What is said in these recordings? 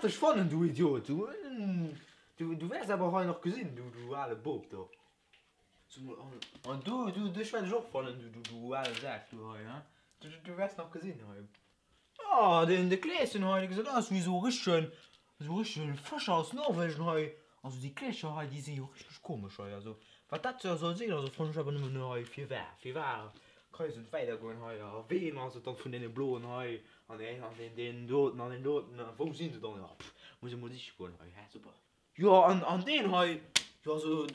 dech fannen, du Idiot! Du, du wäers awer hei nach gesinn, du, du ale Bop do. An du, du, dech wäert ech och fannen, du, du, du ale Sak, du hei, he? Du, du wäers nach gesinn hei. Oh, deen, de Kleeschen hei, dee gesäit aus wéi esou e richtegen, esou e richtegen Fëscher aus Norwegen hei. Also déi Kleescher hei, déi si jo richteg komesch hei. Also wat dat soll sinn, also froen ech awer nëmmen hei, firwat, firwat kann et esou net weidergoen hei? A ween ass et dann vun deene Bloen hei? An deen, an deen, deen doten an deen doten, wou sinn se dann? Jo, pff, muss ech mol siche goen hei, hä, super. Jo, an, an deen hei, jo, sou,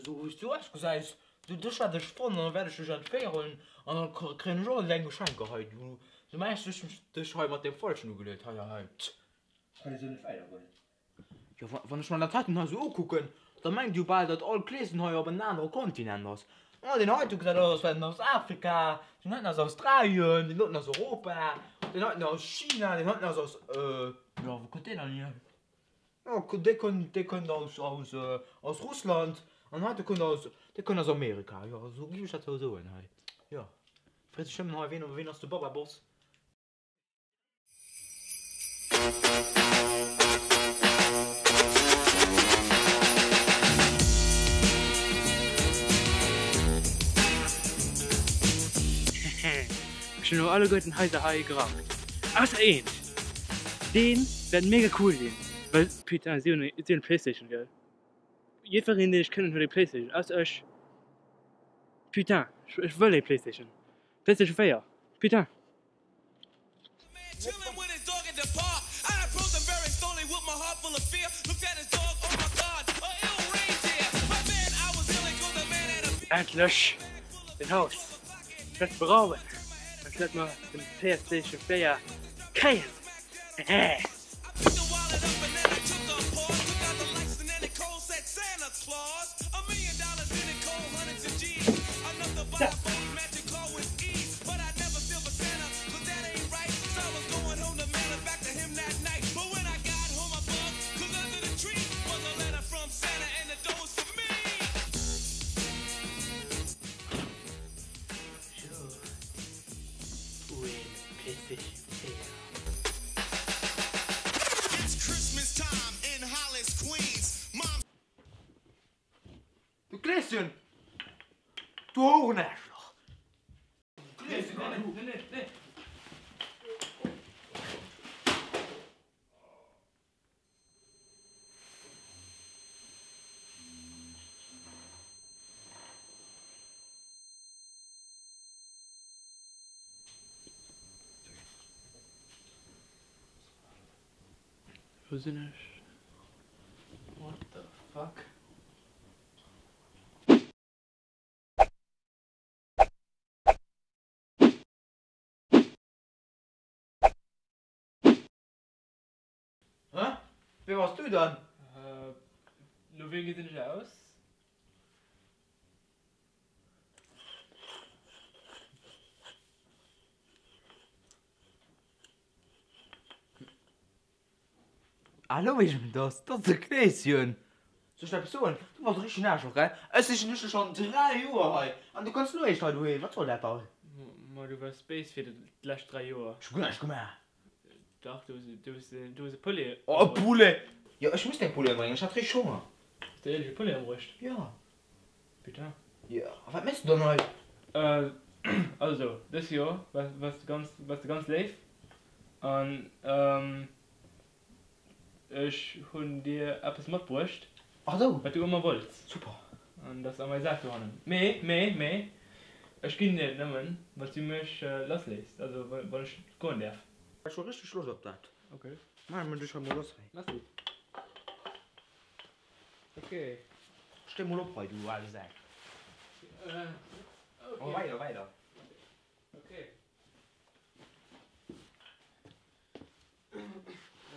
sou wéi s du ausgesäis, du, dech wäert ech fannen an da wäert ech dech entféieren an da kréien ech och deng Geschenker hei. Du, du mengs, ech hunn dech hei mat deem Falschen ugeluet, hei, hei, hei, tch. Kann esou net weidergoen. Jo, wa, wann ech mer dat heiten hei sou ukucken, da mengt jo bal, datt all Kleeschen hei op en anere Kontinent ass. Oh, deen heiten gesäit aus, als wär en aus Afrika, deen heiten ass Australien, deen doten ass Europa, deen heiten ass China, deen heiten ass aus, jo, wou kënnt deen dann hier? Oh, dee kënnt, dee kënnt aus, aus, aus Russland an hei, dee kënnt aus, dee kënnt aus Amerika. Jo, esou géif ech dat sou soen hei. Jo, freet sech nëmmen hei, ween, ween ass de Baba-Boss? Ech hunn elo alleguerten Haiser hei geraumt, ausser eent. Deen wäert mega cool sinn, well putain si hunn si hunn Playstation gell? Jiddwereen deen ech kennen huet eng Playstation, ausser ech. Putain ech wëll eng Playstation, Playstation 4 putain. Endlech den Haus, ech wäert beraumen an ech wäert mer den Playstation 4 kréien. Du Kleeschen! Du Hourenaarschloch! Wou sinn ech? What the fuck? Hä? Wee bass du dann? No wem gesinn ech aus? Ah lo weess ech wien et ass, dat ass de Kleeschen! Soll ech der eppes soen? Du bass e richtegen Aarschloch, gell? Ech sichen dech schonn 3 Joer hei an du kënns lo eréischt hei doheem. Wat soll dat dann? Ma du waars béis fir déi lescht 3 Joer. Ech hu guer näischt gemaach. Dach, du hues du hues e Poulet. Oh e Poulet! Jo ech muss deng Poulet ëmbréngen, ech hat richteg Honger. Hues de éierlech e Poulet ëmbruecht? Jo. Putain. Jo, a wat méchs du dann hei? Also, dës Joer waars de ganz, waars de ganz léif an ech hunn dir eppes matbruecht, Ach sou. wat du ëmmer wollts. Super. An dat ass a mei Sak dohannen. Mee, mee, mee, ech ginn dir et nëmmen, wann s du mech lassléiss, also wann ech goen däerf. Ech hu richteg Loscht op dat. Ok. Maache mer dech hei mol lass hei. Merci. Ok. Stéi mol op hei, du ale Sak. Ok. Weider, weider. Ok.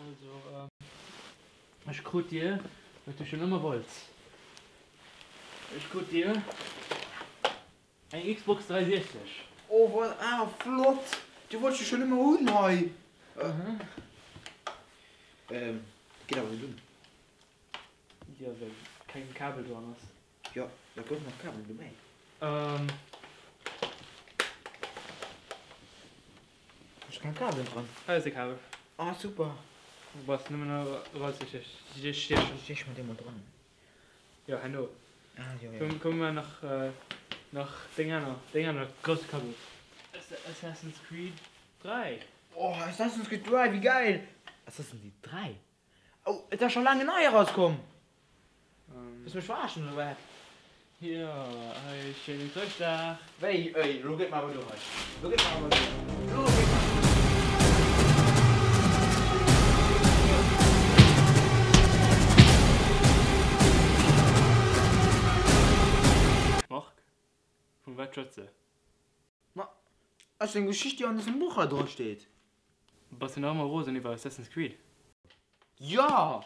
Also, ech krut dir, wat du schon ëmmer wollts. Ech krut dir eng Xbox 360. Oh, wat, ah, flott! Déi wollt ech jo schon ëmmer hunn hei. Ähm, geet awer net un. Jo, well keng Kabel dran ass. Jo, da goufen nach Kabelen dobäi. Ähm. Ass keng Kabelen dran? Hei ass e Kabel. Ah, super. Du bass nëmmen nach erauszestiechen. Stech mer dee mol dran. Jo, herno. Ah, jo, jo. Komme mer nach, nach deng aner, deng aner grousse Kaddo. Assassin's Creed 3. Oh, Assassin's Creed 3, wéi geil! Assassin's Creed 3? Oh, et ass scho laang en neie erauskomm! Wëlls mech verarschen oder wat? Jo, hei schéinen Chrëschtdag. Wéi, ey, lo geet mer awer duer hei. Lo geet mer awer duer. Lo geet mer. Marc, vun wat schwätz de? Ma, ass eng Geschicht déi an dësem Buch hei dran steet. Bass de nach ëmmer rosen iwwer Assassin's Creed? Jo!